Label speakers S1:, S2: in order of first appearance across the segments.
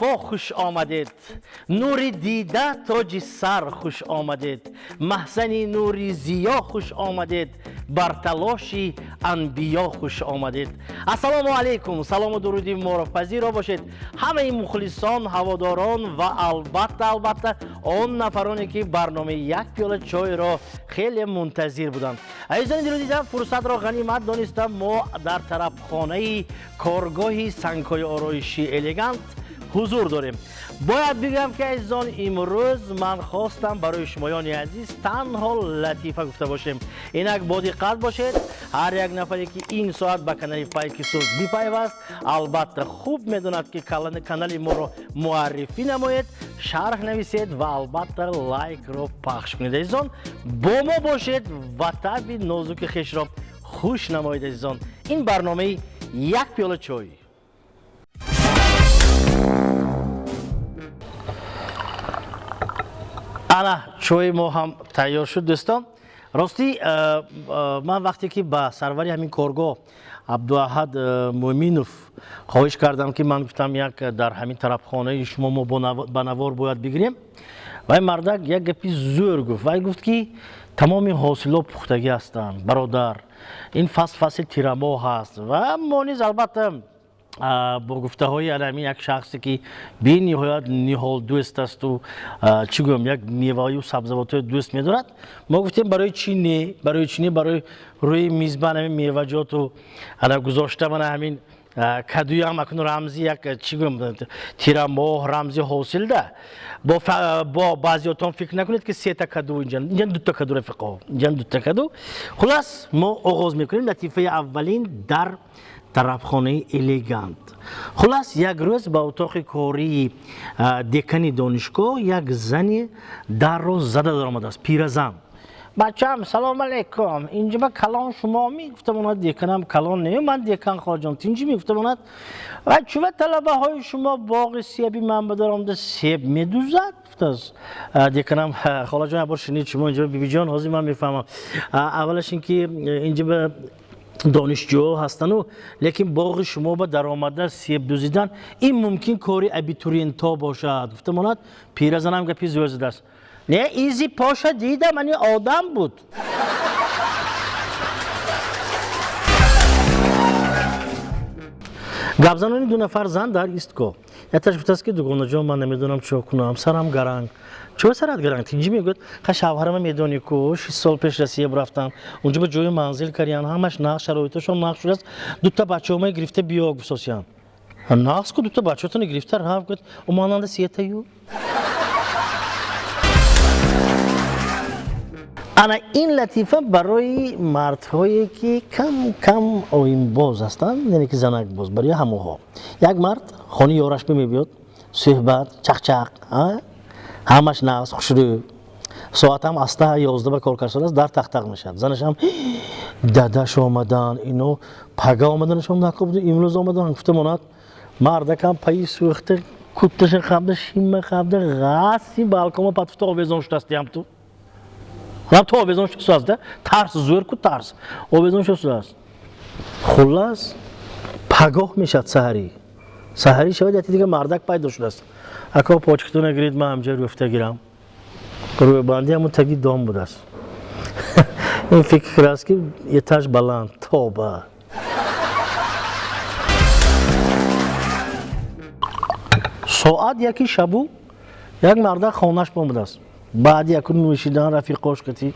S1: Вафо хуш омадед, нури дида, тоҷи сар хуш омадед, маҳзани нури зиё хуш омадед, бар талоши анбиё хуш омадед. Ассалому алайкум, салому дуруди моро пазиро бошед ҳамаи мухлисон, ҳаводорон ва албатта, албатта он нафароне, ки барномаи «Як пиёла чой»-ро хеле мунтазир буданд. Азизони дилу дида, фурсатро ғанимат донистам, мо дар тарабхонаи коргоҳи сангҳои ороишии «Элегант» ҳузур дорем. Бояд бигӯям, ки азизон, имрӯз ман хостам барои шумоёни азиз танҳо латифа гуфта бошем. Инак, бодиққат бошед. Ҳар як нафаре, ки ин соат ба канали Пайки Сурх бипайваст, албатта хуб медонад, ки канали моро муаррифӣ намоед, шарҳ нависед ва албатта лайкро пахш кунед. Азизон, бо мо бошед ва табъи нозуки хешро хуш намоед. Азизон, ин барномаи «Як пиёла чой». Ана чои мо ҳам тайёр шуд, дӯстон. Ростӣ, ман вақте ки ба сарвари ҳамин коргоҳ Абдуаҳад Муъминов хоҳиш кардам, ки ман гуфтам, як дар ҳамин тарабхонаи шумо мо ба навор бояд бигирем, вай мардак як гапи зӯр гуфт. Вай гуфт, ки тамоми ҳосило пухтагӣ ҳастанд, бародар, ин фасл фасли тирамоҳ ҳаст. Ва мо низ албатта бо гуфтаҳои ҳамин як шахсе, ки бениҳоят ниҳолдӯст асту, чӣ гӯям, як меваю сабзавотҳои дӯст медорад, мо гуфтем, барои чӣ не, барои чӣ не, барои рӯи мизбан ҳамин меваҷоту ана гузошта, мана ҳамин кадуям акнун рамзи як, чӣ гӯям, тирамоҳ, рамзи ҳосилда. Бо баъзиётон фикр накунед, ки сета каду инҷа, инҷа дута каду, рафиқо, инҷа дута каду. Хулас, мо оғоз мекунем латифаи аввалин дар тарабхонаи «Элегант». Хулас, як рӯз ба утоқи кории декани донишгоҳ як зани дарро зада даромадааст, пиразан. «Бачам, салом алейкум, инҷа ба калон шумо?» Мегуфта монад деканам. «Калон не, ман декан, хоҷон, тинҷӣ?» Мегуфта монад. «Ва чува талабаҳои шумо боғи себи ман ба даромада себ медузад?» Гуфтааст деканам. «Холаҷон, як бор шинед шумо инҷа, бибиҷон, ҳозир ман мефаҳмам. Аввалаш ин ки инҷа ба донишҷӯҳо ҳастану, лекин боғи шумо ба даромада себ дузидан ин мумкин кори абитуриентҳо бошад», гуфта монад. Пиразанам гапи зӯр задааст: «Не, изи поша дидам, ани одам буд». Гапзанони ду нафар зан дар истгоҳ. Якташ гуфтааст, ки «Дугонаҷон, ман намедонам чико кунам, сарам гаранг». «Чиро сарат гаранг, тинҷӣ?» Мегӯяд: «Ха, шавҳарама медонӣ ку, 6 сол пеш Россия рафтам, унҷо ба ҷои манзил кариян, ҳамаш нағз, шароиташон нағз шудааст, дута бачаҳомаи гирифта биё гуфтосиян. Нағз ку, дута бачаҳотоне гирифта рафт», гӯяд, «Умананда сетаю». Ана ин латифа барои мардҳое, ки кам кам оинбоз ҳастанд, яъне ки занакбоз, барои ҳамоҳо. Як мард хони ёраш мебиёд, суҳбат, чақчақ, ҳамаш нағз, хушрӯ. Соатам аста 11 ба кор карсодааст, дар тақтақ мешавад. Занашам: «Дадаш омадан, ино пага омаданашон накобуд, имрӯз омадан», гуфта монад. Мардакам паи сӯхта кутташа хабда, шима хабда, ғаси балкома патфута овезон шудааст. Ямту ҳам то овезон шудааст, да тарс зӯр ку, тарс овезон шудааст. Хуллас, пагоҳ мешавад, саҳарӣ саҳарӣ шавад, яти дига мардак пайдо шудааст: «Ако, почкатона гиред, ман ҳамҷа рӯфта гирам». Рӯбандӣ ҳамун таги дом будааст. Ин фикр кардааст, ки этаж баланд, тоба. Соат 1 шабу як мардак хонаш бомадааст. Баъди яку нӯшидан рафиқош кати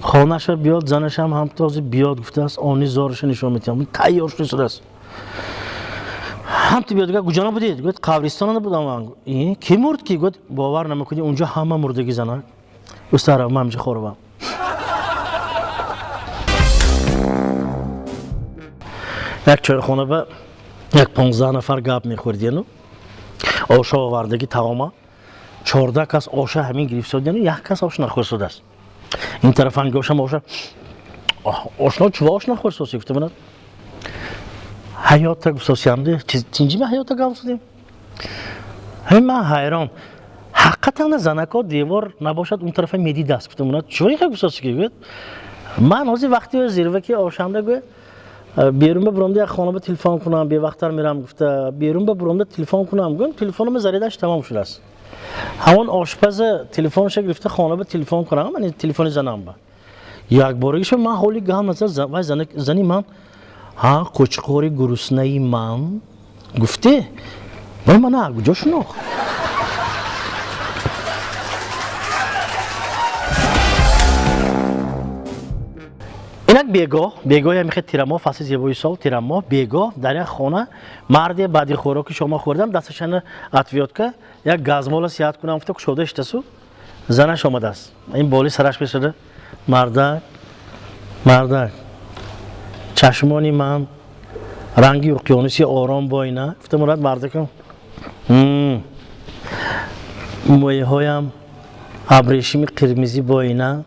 S1: хонаша биёд, занашам ҳам този биёд гуфтааст, они зораша нишон метиҳам, тайёр шудааст. Ҳамту биёд: «Куҷона будед?» Гӯяд: «Қабристона будам». «Ман ки мурд ки?» Гӯяд: «Бовар намекунӣ, унҷо ҳама мурдагӣ». Занак: «Устара, ман ҳамҷа хоравам». Як чойхона ба як 15 нафар гап мехӯрдену, оша овардагӣ, таома, 14 кас оша ҳамин гирифтодиану, як кас ош нахӯрсудааст. Ин тараф ангошам оша: «Ошно чува ош нахӯрсоси?» Гуфта монад: «Ҳаёта гуфтосиямде, тинҷима, ҳаёта гап задем». «Ҳамин ман ҳайрон, ҳақиқатан занако девор набошад, он тарафа медидааст», гуфта монад. «Чӯ ихе гуфтоси?» Ки гӯяд: «Ман ҳозир вақти зирваки ошанда», гӯяд. Берун ба буромда як хона ба телефон кунам, бевақттар мерам гуфта, берун ба буромда телефон кунам, гӯям телефонама зарядаш тамом шудааст. Ҳамон ошпаза телефонша гирифта хона ба телефон кунам, ман телефони занам ба. Якборагиша ман ҳоли гам назар вай зани ман ҳа қӯчқори гуруснаи ман гуфте, вай мана куҷо шинохт? Инак бегоҳ, бегоҳи ҳамихе тирамоҳ, фасли зебои сол, тирамоҳ, бегоҳ дар як хона марде баъди хӯроки шома хӯрдам, дасташана отвёртка як газмола сиҳат кунам гуфта кушода иштасу занаш омадааст. Ин боли сараш бесада мардак, мардак, чашмони ман ранги уқёнуси ором боина гуфта мурад мардакам. Мӯйҳоям абрешими қирмизӣ боина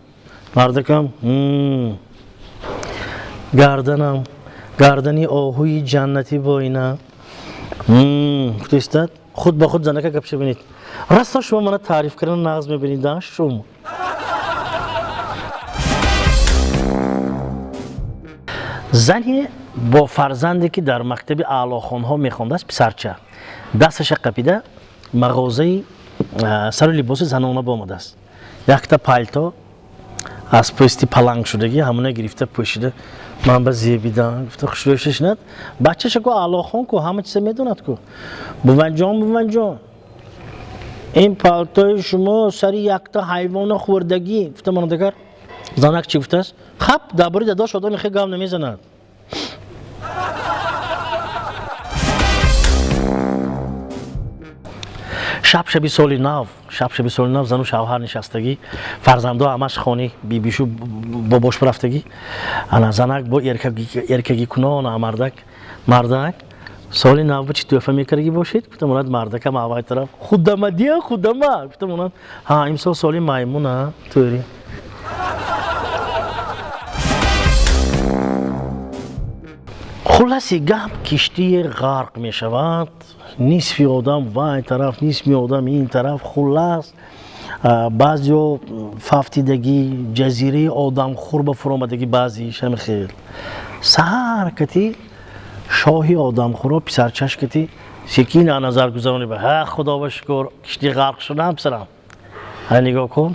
S1: мардакам. Гарданам гардани оҳуи ҷаннатӣ боина. Гуфта истад худ ба худ занака гапша бинед. Раста шумо мана таъриф кардан нағз мебинед, а шум. Зане бо фарзанде ки дар мактаби аълохонҳо мехондааст, писарча дасташа қапида мағозаи сару либоси занона боомадааст. Якта палто аз пӯсти паланг шудагӣ ҳамона гирифта пӯшида ман ба зебидан гуфта хушрӯй шишнад. Бачаша ку аълохон ку ҳама чиза медонад ку. Буваҷон, буваҷон, ин палтои шумо сари якта ҳайвона хӯрдагӣ гуфта монадагар. Занак чӣ гуфтааст? Хап, дар бораи дадош одам хе гап намезанад. Шаб шаби соли нав, шаб шаби соли нав зану шавҳар нишастагӣ, фарзандо ҳамаш хони бибишу бобош рафтагӣ. Ана занак бо эркагӣ кунон мардак, мардак соли нав ба чӣ тӯҳфа мекардагӣ бошед? Гуфта монад мардакам аввай тараф худама дия худама гуфта монад. Ҳа, имсол соли маймуна тӯри. Хулоси гап киштие ғарқ мешавад, нисфи одам вай тараф, нисфи одам ин тараф. Хуллас баъзеҳо фафтидагӣ, ҷазираи одамхӯр ба фуромадагӣ, баъзеиш ҳами хел. Саҳар кати шоҳи одамхӯро писарчаш кати секин назар гузаронӣ ба ҳа худо ба шукр киштӣ ғарқ шудам писарам. Ҳа нигоҳ кун.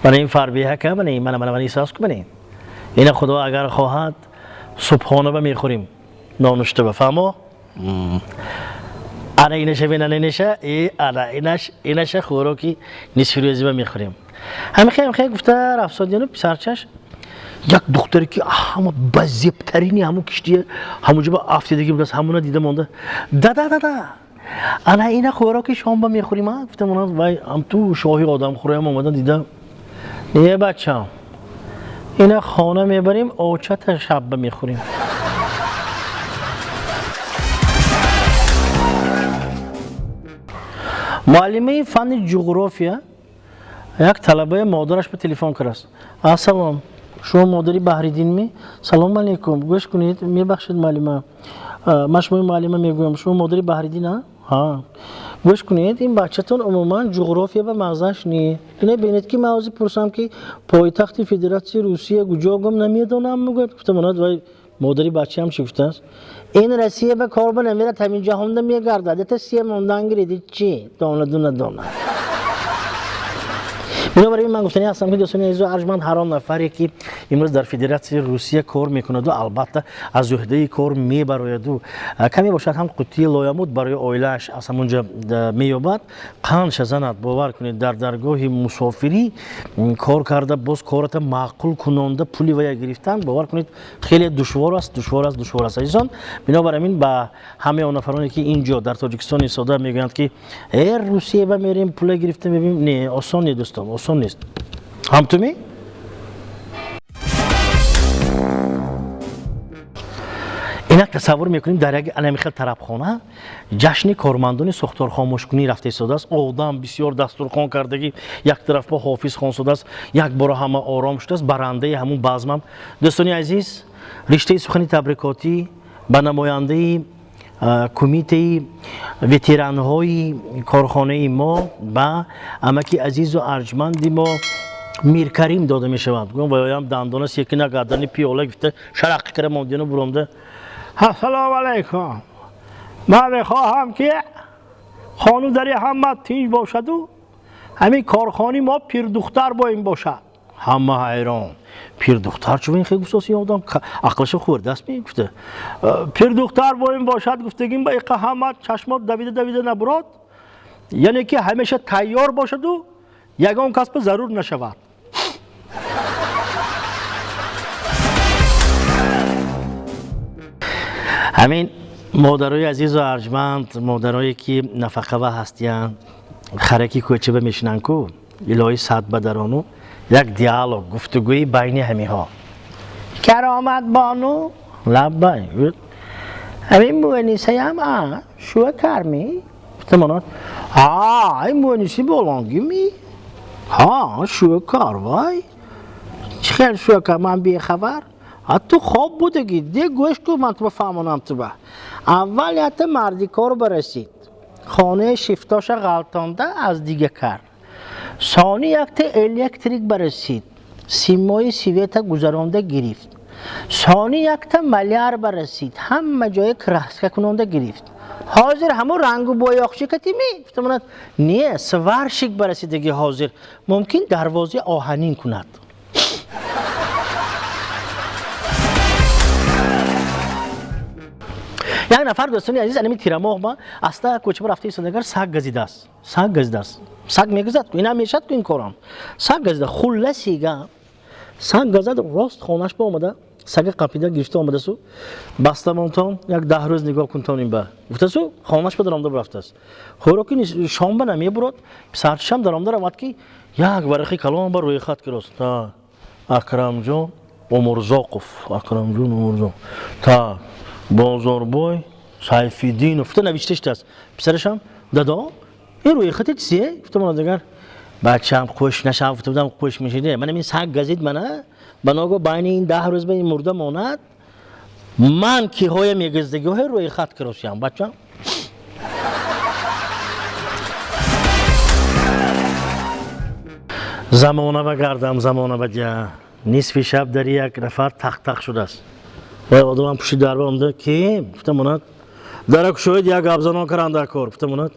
S1: Мана ин фарбеҳака, мана ин, мана мана мана исас ку мана ин. Ина худо агар хоҳад субҳона ба мехӯрим нонушта ба фаҳмо? Ана инаша бин, ана инаша, э ана инаш, инаша хӯроки нисфи рӯзӣ ба мехӯрем. Ҳамихе ҳамихе гуфта рафсодияну писарчаш як духтаре ки ҳама базебтарини ҳамун киштия ҳамунҷо ба афтидагӣ будааст, ҳамуна дида монда. Дада, дада, ана ина хӯроки шом ба мехӯрим, а? Гуфта монад вай ҳамту шоҳи одамхӯроям омада дида. Не бачам, ина хона мебарем, очата шаб ба мехӯрем. Муаллимаи фанни ҷуғрофия як талабаи модараш ба телефон кардааст. Ассалом, шумо модари Баҳриддин ми? Салом алейкум. Гӯш кунед, мебахшед муаллима. Ман шумои муаллима мегӯям. Шумо модари Баҳриддин, а? Ҳа. Гӯш кунед, ин бачатон умуман ҷуғрофия ба мағзаш не. Ине бинед ки ман ҳозир пурсам ки пойтахти Федератсияи Русия куҷо гум намедонам мегӯяд. Гуфта монад вай модари бачаам чӣ гуфтааст? Ин Россия ба кор ба намерад, ҳамин ҷаҳонда мегардад. Ята сия мондан гирид чӣ? Донаду надона. Бинобар ин ман гуфтанӣ ҳастам ки дӯстони азизу арҷманд, ҳар он нафаре ки имрӯз дар Федератсияи Русия кор мекунаду албатта аз уҳдаи кор мебарояду каме бошад ҳам қуттии лоямуд барои оилааш аз ҳамонҷо меёбад, қанд занад, бовар кунед, дар даргоҳи мусофирӣ кор карда боз кората маъқул кунонда пули вая гирифтан, бовар кунед, хеле душвор аст, душвор аст, душвор аст, азизон. Бинобар ин ба ҳамаи он нафароне ки инҷо дар Тоҷикистон истода мегӯянд ки э Русия ба мерем пула гирифта мебинем, не, осон не дӯстон, осон нест. Ҳам ту ми? Инак тасаввур мекунем дар як анами хел тарабхона ҷашни кормандони сохторхомӯшкунӣ рафта истодааст. Одам бисёр дастурхон кардагӣ, як тараф бо ҳофиз хон шудааст, як бора ҳама ором шудааст, барандаи ҳамун базмам. Дӯстони азиз, риштаи сухани табрикотӣ ба намояндаи кумитаи ветеранҳои корхонаи мо, ба амаки азизу арҷманди мо Миркарим дода мешавад. Ваёям дандона секина гардани пиёла гифта шараққи кара мондину буромда. Ассалому алайкум. Ман мехоҳам ки хонудари ҳама тинҷ бошаду ҳамин корхони мо пирдухтар бо ин бошад. Ҳама ҳайрон. Пирдухтар чун ин хел гуфтоси одам ақлашо хӯрдааст ми гуфта. Пирдухтар бо ин бошад гуфтагим ба иқа ҳама чашмот давида давида набурод. Яъне ки ҳамеша тайёр бошаду ягон кас ба зарур нашавад. Ҳамин модарои азизу арҷманд, модарое ки нафақава ҳастиянд, хараки кӯчаба мешинанд ку, илоҳи сад ба дарону як диалог, гуфтугӯи байни ҳамиҳо. Каромат бону лаббай. Ҳамин муанисаям а шуа карми? Гуфтамонад. А, ин муаниси болонгими? Ҳа, шуа кар вай. Чӣ хел шуа кар, ман бехабар? А ту хоб будагӣ, де гӯш ку ман ту бафаҳмонам ту ба. Аввал якта мардикор барасид. Хонаи шифтоша ғалтонда аз дига кард. Сони якта электрик барасид. Симои света гузаронда гирифт. Сони якта маляр барасид. Ҳама ҷое краска кунонда гирифт. Ҳозир ҳамон рангу боёқчи катими? Гуфтамонад, не, сварщик барасидаги ҳозир. Мумкин дарвозаи оҳанин кунад. Як нафар дӯстони азиз анами тирамоҳ ба аста кӯчаба рафта истодагар саг газидааст. Саг газидааст. Саг мегазад ку, инам мешад ку ин корам. Саг газида, хулласи гап. Саг газад рост хонаш ба омада, сага қапида гирифта омадасу баста монтон як 10 рӯз нигоҳ кунтон ин ба. Гуфтасу хонаш ба даромда рафтааст. Хӯроки шомба намебурод, писарчишам даромда равад ки як варақи калон ба рӯйхат кирост. Та Акрамҷон Умурзоқов, Акрамҷон Умурзоқов. Та Бозорбой Сайфиддинов гуфта навишта шудааст. Писарашам дадо ин рӯйхати чие? Гуфта монадагар бачаам қӯш нашав гуфта будам қӯш мешиде. Ман ин саг газид мана ба ногоҳ байни ин 10 рӯз ба ин мурда монад. Ман киҳоя мегаздагиҳои рӯйхат киросиям бачаам. Замона ба гардам, замона ба ҷа. Нисфи шаб дари як нафар тақ-тақ шудааст. Вай одамам пушти дарба омада, ким? Гуфта монад. Дара кушоид як гапзанон каранда кор. Гуфта монад.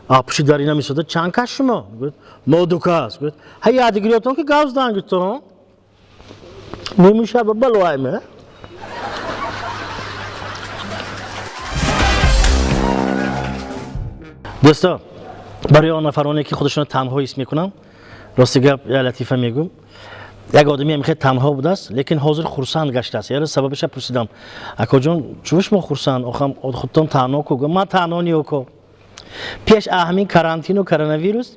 S1: А пушти дар ина мисода чанд кас шумо? Гуфт, мо ду кас. Гуфт, ҳа ядигириётон ки гап задан гуфтон. Ними шаба балоайме. Дӯсто, барои он нафароне ки худашонро танҳо ҳис мекунанд, рости гап я латифа мегӯм. Як одаме ҳам хеле танҳо будааст, лекин ҳозир хурсанд гаштааст. Яъне сабабаша пурсидам. Акоҷон, чӯ шумо хурсанд? Охам худтон танҳо ку? Ман танҳо не ко. Пеш ҳамин карантину коронавирус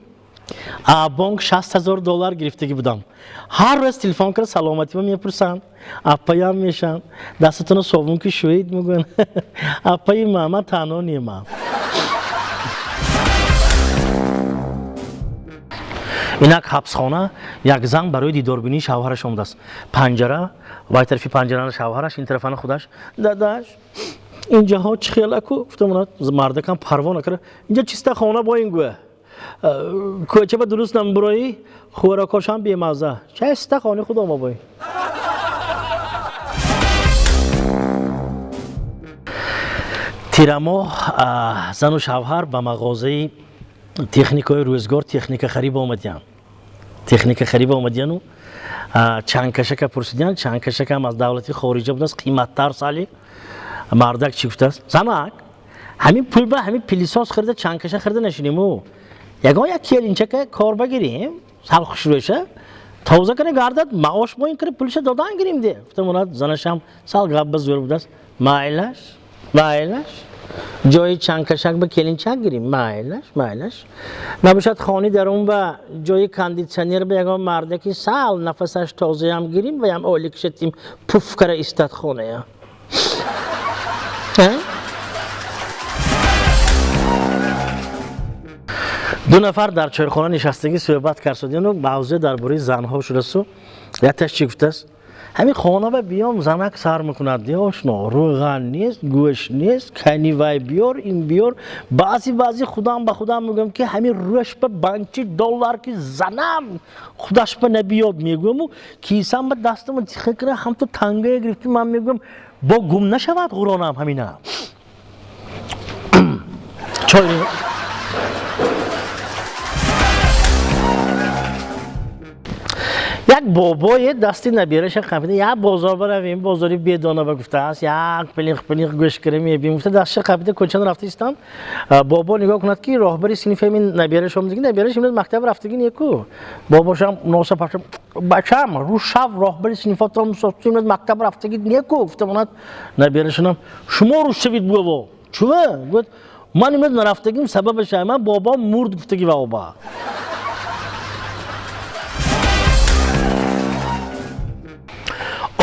S1: а бонк $60,000 гирифтагӣ будам. Ҳар рӯз телефон карда саломатима мепурсанд, аппаям мешанд, дастатонро совун ки шӯед мегӯянд. Аппаи ман, ман танҳо немам. Инак ҳабсхона як зан барои дидорбинии шавҳараш омадааст. Панҷара, вай тарафи панҷарана шавҳараш, ин тарафана худаш. Дадаш, инҷаҳо чӣ хелаку? Гуфта монад, мардакам парво накарда. Инҷа чиста хона бо ин гӯя. Кӯча ба дуруст намбуроӣ, хӯрокошам бемазза. Чиста хони худо мо бо ин. Тирамоҳ зану шавҳар ба мағозаи техникаи рӯзгор техника хариба омадиянд. Техника хариба омадияну чангкашака пурсидиянд. Чангкашакам аз давлати хориҷа будааст, қиматтар сали. Мардак чӣ гуфтааст? Занак, ҳамин пул ба ҳамин пилисос харида чангкаша харида нашинему. Ягон як келинчака кор багирем, сал хушрӯша, тоза кана гардад, маош бо ин кара пулша додан гирим де. Гуфта монад, занашам сал гап ба зӯр будааст. Майлаш, майлаш. Ҷои чангкашак ба келинчак гирим, майлаш, майлаш. Набошад хони дарун ба ҷои кондитсионер ба ягон мардаки сал нафасаш тозаям гирим ва ям олӣ кишатим пуф кара истад хоная. Ду нафар дар чойхона нишастагӣ суҳбат кард шудияну мавзӯъ дар бораи занҳо шудасу якташ чӣ гуфтааст? Ҳамин хона ба биём, занак сар мекунад: «Ошно, рӯған нест, гӯшт нест, кани вай биёр, ин биёр». Баъзе баъзе худам ба худам мегӯям, ки ҳамин рӯш ба банчи доллар ки занам, худаш ба набиёд, мегӯяму кисам ба дастама тиха кира, ҳамту тангая гирифти. Ман мегӯям, бо гум нашавад ғуронам ҳамина. Чой. Як бобое дасти набираша қапида: «Як бозор баравем, бозори бедона», ба гуфтааст, «як пилиқ пилиқ гӯшт кира мебием», гуфта, дастша қапида кӯчан рафта истанд. Бобо нигоҳ кунад, ки роҳбари синфи ҳамин набираш омадагӣ. Набираш имрӯз мактаб рафтагӣ неку. Бобошам носа паша: «Бачам, рӯз шав роҳбари синфатон имрӯз мактаб рафтагӣ неку», гуфта монад. Набирашонам: «Шумо рӯз шавед, бобо». «Чува?» Гуфт: «Ман имрӯз нарафтагим, сабабаш ман бобом мурд», гуфтагӣ ва оба.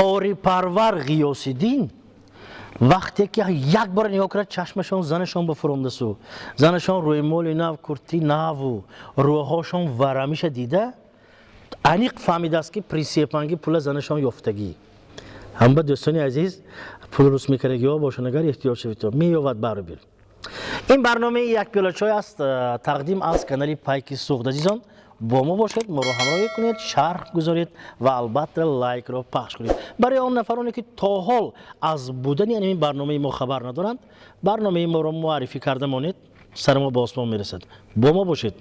S1: Орипарвар Ғиёсиддин вақте ки як бора нигоҳ кард, чашмашон занашон ба фуромдасу занашон рӯймоли нав, курти наву рӯҳошон варамиша дида, аниқ фаҳмидааст, ки присепанги пула занашон ёфтагӣ. Ҳамба дӯстони азиз, пул рӯс мекардагиҳо бошанд, агар эҳтиёҷ шавед, меёвад барбир. Ин барномаи «Як пиёла чой» аст, тақдим аз канали Пайки Суғд. Азизон, бо мо бошед, моро ҳамроҳӣ кунед, шарҳ гузоред ва албатта лайкро пахш кунед. Барои он нафароне, ки то ҳол аз будани ин барномаи мо хабар надоранд, барномаи моро муаррифӣ карда монед, сари мо ба осмон мерасад. Бо мо бошед.